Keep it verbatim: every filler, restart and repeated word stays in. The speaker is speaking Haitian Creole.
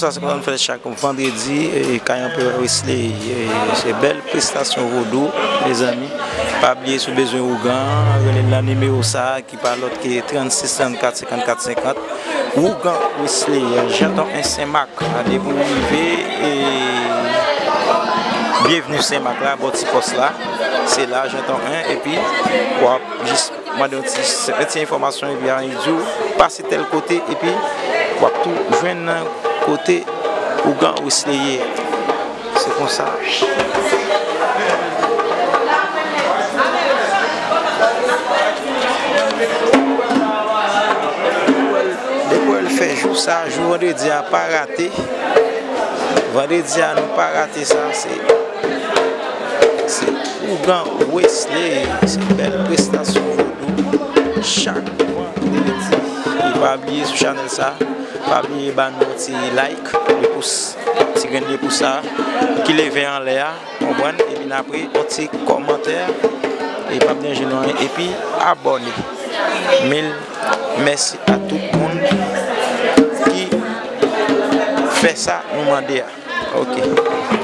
Sa se konn fèt chak vandredi, e, kay Anperè Wesley, e, se bèl prestasyon vodou, mezanmi. Pa bliye si w bezwen ougan, rele l nan nimewo sa a ki pa lòt ke trannsis trannkat senkannkat senkant. Ougan Wesley, Janton en Senmak, depi w rive, e, Byenvni Senmak la, bò ti pòs la, se la, Janton en, epi w ap jis mande yon ti, yon ti enfòmasyon, epi a di w pase tèl kote, epi w ap tou jwenn kote ougan Wesley ye. Se konsa. Depi w fè jou sa, jou vandredi a, pa rate. Vandredi a, nou pa rate sa, se Se ougan Wesley, se bèl prestasyon vodou chak vandredi. E pa bliye sou chanèl sa, pa bliye ba nou yon ti like, de pous, ti grenn de pous sa ki leve anlè a, konprann, epi n apre yon ti kòmantè, e pa byen jwenn anyen, epi abòne. Mil mèsi a tout moun ki fè sa nou mande a. Ok.